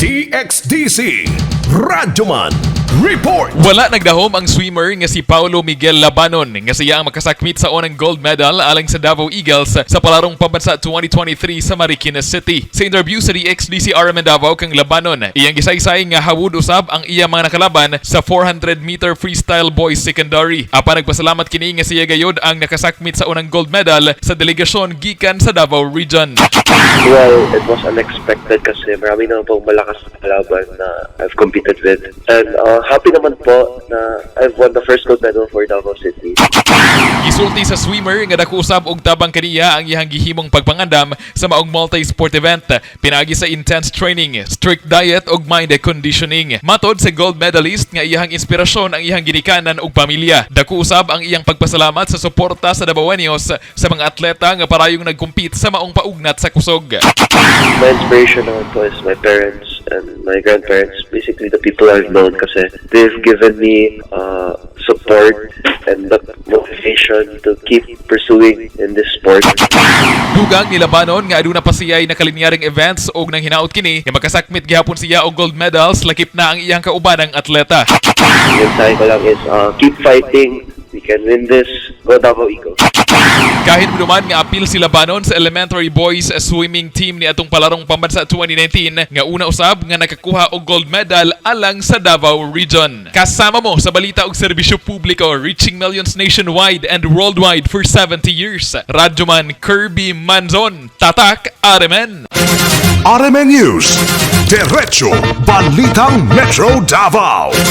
DXDC Radyoman Report. Wala nagdahom ang swimmer nga si Paulo Miguel Labanon nga siya ang makasakmit sa unang gold medal alang sa Davao Eagles sa Palarong Pambansa 2023 sa Marikina City. Sa interview sa DXDC RMN Davao kang Labanon, iyang gisaysay nga hawod usab ang iyang mga nakalaban sa 400 meter freestyle boys secondary. Apan nagpasalamat kini nga siya gayod ang nakasakmit sa unang gold medal sa delegasyon gikan sa Davao Region. Well, it was unexpected kasi marami naman pong malakas na kalaban na I've competed with. And happy naman po na I've won the first gold medal for Davao City. Gisulti sa swimmer nga dako usab og tabang kaniya ang iyang gihimong pagpangandam sa maong multi-sport event pinaagi sa intense training, strict diet ug mind conditioning. Matod sa gold medalist nga iyang inspirasyon ang iyang ginikanan ug pamilya. Dako usab ang iyang pagpasalamat sa suporta sa Davaoeños sa mga atleta nga parayong nagcompete sa maong paugnat sa kusog. My inspiration naman po is my parents and my grandparents, basically the people I've known kasi they've given me support and the motivation to keep pursuing in this sport. Dugang ni Labanon nga aduna pa siya'y nakalinyaring events og nang hinaut kini nga makasakmit gihapon siya og gold medals lakip na ang iyang kaubanang atleta. Yung sa ko lang is keep fighting, we can win this, go Davao Eagles. Kahit duman nga apil si Labanon sa elementary boys swimming team ni atong Palarong Pambansa 2019 nga una usab nga nakakuha og gold medal alang sa Davao Region. Kasama mo sa balita og serbisyo publiko, reaching millions nationwide and worldwide for 70 years. Radyoman Kirby Manzon, Tatak RMN. RMN News. Diretso Balitang Metro Davao.